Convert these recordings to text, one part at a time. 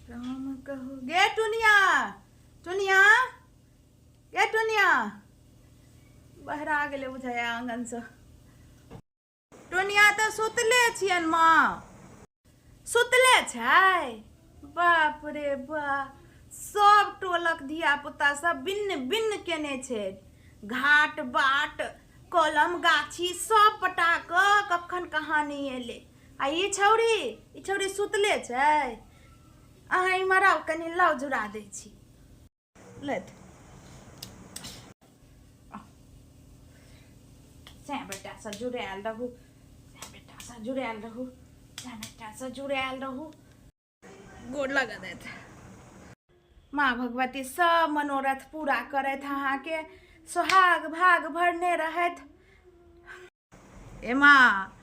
राम कहू गे टुनिया, टुनिया गे टुनिया, बहरा गेलै बुझाया आङ्गनसँ। टुनिया तऽ सुतले छियनि माँ, सुतले छै। बाप रे बा, सब टोलक धिया पुता सब भिन्न भिन्न केने छै। घाट बाट कलम गाछी सब पटा कऽ कखन कहाँ नहि एलै। आ ई छौड़ी, ई छौड़ी सुतले छै। अहाँ इम्हर आउ कनि, लाउ जुड़ा दै छी। लेत सैं बेटा से जुड़ायल रहू, सैं बेटा से जुड़ायल रहू, सैं बेटा से जुड़ायल रहू। गोर लगा देत माँ भगवती, सब मनोरथ पूरा करैत, अहाँके सोहाग भाग भरने रहैत। ए माँ,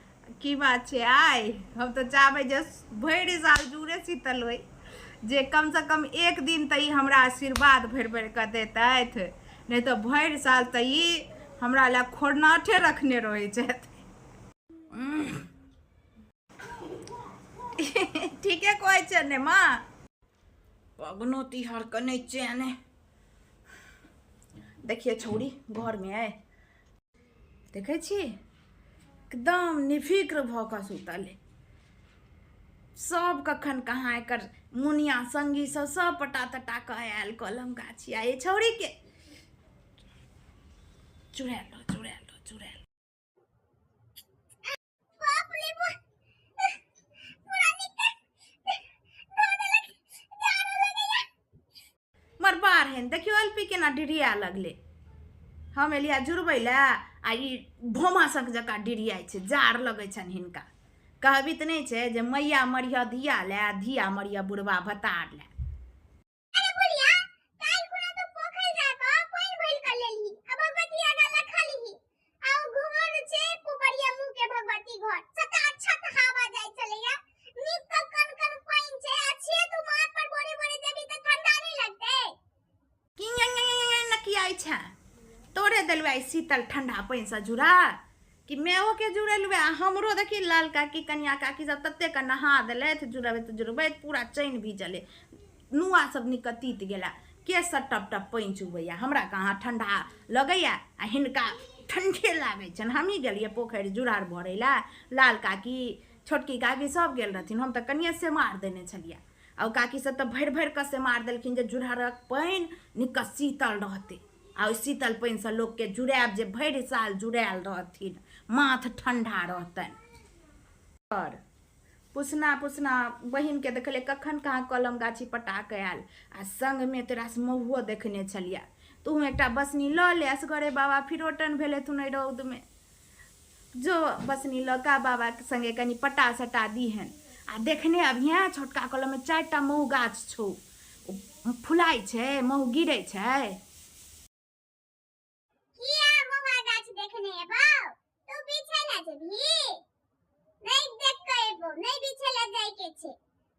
की बात छै? आइ हम तऽ चाहबै जे भरि साल जूड़े शीतल होइ, जे कमसँ कम एक दिन तऽ ई हमरा आशीर्वाद भरि भरि कऽ देतथि, नहि तऽ भरि साल तऽ ई हमरा लए खोरनाठे रखने रहै छथि। ठीके कहै छै ने माँ? पबनो तिहारके नहि चैन। देखिए छौड़ी घरमे आइ देखै छी, एकदम निफिक्र भऽ कऽ सुतल है। सब कखन कहाँ एकर मुनिया संगी सब सब पटा तटा कऽ आयल कलम गाछी, आ ई छौड़ीके चुड़ैल रह, चुड़ैल रह, चुड़ैल। बाप रे बाप, पूरा निकल धो देलक, झाड़ू लगैया। मरबार हेन, देखियो एलपी केना डिरिया लगले। हम एलिया जुड़बै लए आ ई भोमा सक जकाँ डिरियाइ छै, जाड़ लगै छनि हिनका। कहबी तऽ नहि छै जे मैया मरिह धिया लए, धिया मरिह बुढ़बा भतार लए। अरे बुढ़िया, काल्हि खुना तू पोखरि जा कऽ पानि भरि कऽ लेलही आ भगवती आगाँ लखलही, आ ओ घर छै पुबरिया मुँह के भगवती घर, सका छत हवा जाइ छलैया, नीक कऽ कन कन पानि छै, आ छे तू माथ पर बोरे बोरे देबही तऽ ठंडा नहि लगतै? की नकियाइ छै? तोरे देलुआ ई शीतल ठंडा पानिसँ जुड़ा कि मेओ के जुड़ेलुआ? आ हमरो देखी, लाल काकी कनिया काकी सब तते के नहा देलथि, जुड़बैत जुड़बैत पूरा चैन भीजले, नुआ सब नीक तीत गेला, केससँ टप टप पानि चुबैया। हमरा कहाँ ठंडा लगैया आ हिनका ठंडे लागै छनि। हमही गेलियै पोखरि जुड़ार भरै लए, लाल काकी छोटकी काकी सब गेल रहथिन, हम तऽ कनिये सेमार देने छलियै, आ ओ काकी सब तऽ भरि भरि कऽ सेमार देलखिन जे जुड़ारक पानि नीक शीतल रहतै, आ ओहि शीतल पानिसँ लोकके जुड़ायब जे भरि साल जुड़ायल रहथिन, माथ ठंडा रहतनि। आओर पुसना पुसना बहिनके देखलियै कखन कहाँ कलम गाछी पटा कऽ आयल, आ संगमे तोरासँ महुओ देखने छलियै। तू एकटा बसनी लऽ ले असगरे, बाबा फिरोटन भेलै थुन एहि रौदमे। जो बसनी लऽ कऽ बाबाके संगे कनि पटा सटा दीहन। आ देखने अबिहें, छोटका कलममे 4टा महु गाछ छौ, फुलाइ छै, महु गिरै छै। किया महुआ गाछ देखने एबौ? तू बिछै लए जेबही? नहि देख कऽ एबौ, नहि बिछै लए जाइके छै।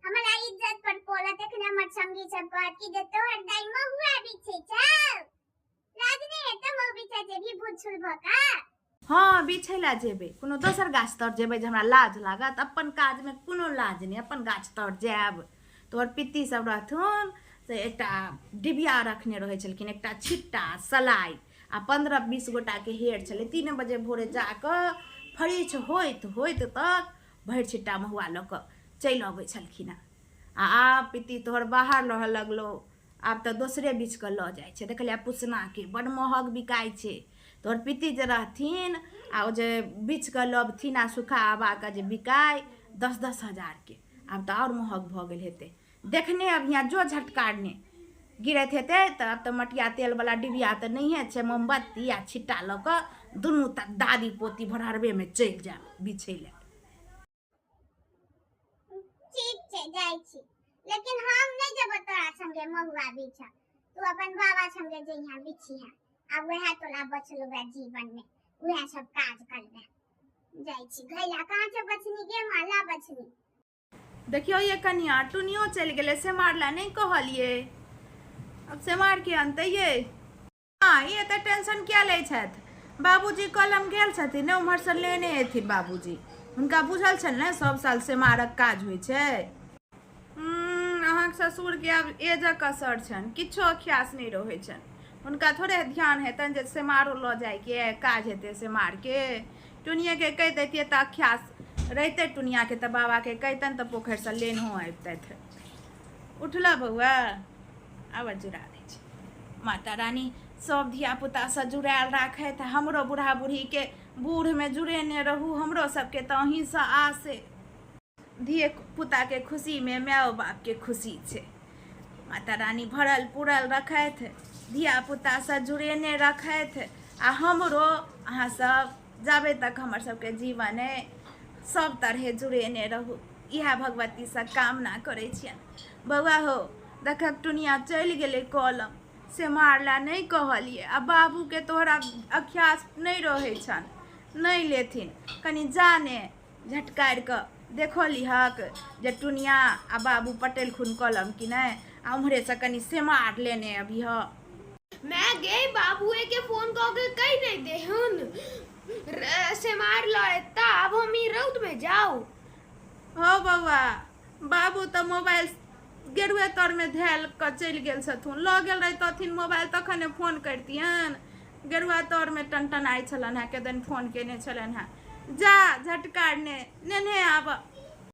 हमरा इज्जत पर पड़त, एखने हमर संगी सब कहत कि जे तोहर दाइ महुआ बिछै छौ। लाज नहि हेतौ महु बिछै जेबही भूत भऽ कऽ? हँ, बिछै लए जेबै, कोनो दोसर गाछ तर जेबै जे हमरा लाज लागत? अपन काजमे कोनो लाज नहि, अपन गाछ तर जायब। तोहर पित्ती सब रहथुन से एकटा डिबिया रखने रहै छलखिन, एकटा छिट्टा सलाइ आ 15-20 गोटाके हेर छलै। 3 बजे भोरे जाकऽ फरीछ होइत होइत तक भरि छिट्टा महुआ लऽ कऽ चलि अबै छलखिन हेँ। आ आब पित्ती तोहर बाहर रहऽ लगलो, आब तऽ दोसरे बीछकऽ लऽ जाइ छै। देखलियै पुसनाके बड्ड महग बिकाइ छै। तोहर पित्ती जे रहथिन आ ओ जे बीछकऽ लबथिन आ सुखा उबा कऽ जे बिकाइ 10-10 हजारके, आब तऽ आओर महग भऽ गेल हेतै। देखने अबिहेँ जो, झटकारने गिरैत हेतै तऽ। आब तऽ मटिया तेलवला डिबिया तऽ नहिए छै, मोमबत्ती आ छिट्टा लऽ कऽ दुनू तऽ दादी पोती भोरहरबेमे चलि जायब बिछै लए। ठीक छै, जाइ छी, लेकिन हम नहि जेबो तोरा संगे महुआ बिछ। तू अपन बाबा संगे जइहा बिछिहा। आब वएह तोरा बचलो बा जीवन में, वएह सब काज करबे। जाइ छी घैला कहाँ छै? बछनी गे माला, बछनी। देखियौ ये कनिया, टुनियो चलि गेलै, सेमार लए नहि कहलियै, आब सेमार के अनतै ये? हँ, ई एते टेंशन किया लै छथि? बाबूजी कलम गेल छथिन ने, उम्हरसँ लेने एथिन बाबूजी। हुनका बुझल छनि ने, सब साल सेमारक काज होइ छै। अहाँ अहाँके ससुरके आब एजक असर छनि, किछो अख्यास नहि रहै छनि। हुनका थोड़े ध्यान हेतनि जे सेमारो लऽ जाइके काज हेतै। सेमारके टुनिएके कहि दैतियै तऽ अख्यास रहितै टुनियाके, तऽ बाबाके कहितनि तऽ पोखरिसँ लेनहो अबितथि। उठलऽ बौआ, आब जुड़ा दै छी। माता रानी सब धियापुतासँ जुड़ायल राखथि, हमरो बूढ़ा बूढ़ीके बूढ़मे जुड़ेने रहू। हमरो सबके तऽ अहीँसँ आस। धिये पुताके खुशीमे मायो बापके खुशी छै। माता रानी भरल पुरल रखथि, धियापुतासँ जुड़ेने रखथि, आ हमरो अहाँ सब जाबे तक हमर सबके जीवन अइ सब तरहे जुड़ेने रहू, इएह भगवतीसँ कामना करै छियनि। बौआ हो, देखक टुनिया चलि गेलै कलम से मारला नहि कहलियै। आ बाबूके तोहरा अख्यास नहि रहै छनि, नहि लेथिन। कनि जाने झटकारि कऽ देखो लिहक जे टुनिया आ बाबू पटेलखुन कलम कि नहि, आ उम्हरेसँ कनि सेमार लेने अबिह। मैं गे, बाबूए के फोन कऽ के कहि नहि देहुन सेमार लऽ एता। आब हम ई रौद में जाउ? हौ बौआ, बाबू तऽ मोबाइल गेरुए तरमे धयल कऽ चलि गेल छथुन। लऽ गेल रहितथिन मोबाइल तखने फोन करितियनि। गेरुआ तरमे टनटनाइ छलनि हेँ, केदन फोन केने छलनि हेँ। जा झटकारने नेने आब।